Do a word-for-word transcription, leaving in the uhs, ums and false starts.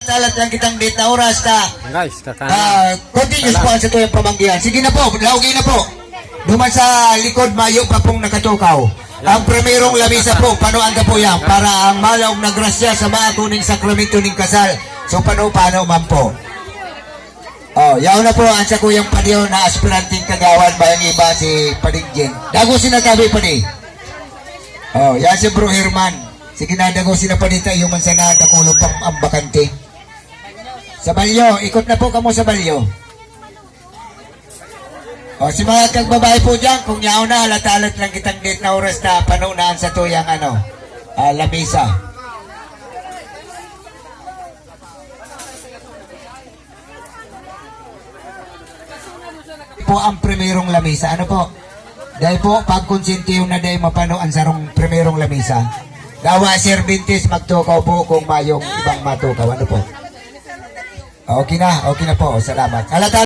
Salat lang kitang date na oras ta. Guys, kakain. Ah, continuous po ang satuyang pamanggihan. Sige na po, laugi na po. Duman sa likod, mayo pa pong nakatukaw. Ang primerong lamisa po, panuan ka po yan para ang malaog na grasya sa mga kuning sakramento ning kasal. So, pano-pano man po. Oh, yaon na po ang sa kuyang padiyo na aspiranting kagawad, bayang iba si Padigjen. Dago sinatabi pa ni. Oh, yan si Bro Herman. Sige na, dago sila pa dito, yung mansa na, dakulo pang ang bakante. Sa balyo, ikot na po kamo sa balyo. O, si mga kagbabae po dyan, kung yaon na, halat-halat lang kitang date na oras na panunaan sa tuyang ano, ah, lamisa. Po ang primerong lamisa. Ano po? Dahil po, pagkonsentiyon na dahil mapano ang sarong primerong lamisa. Gawa, Sir Bintis, magtukaw po kung mayong ibang matukaw. Ano po? Okay na, okay na po. Salamat. Halata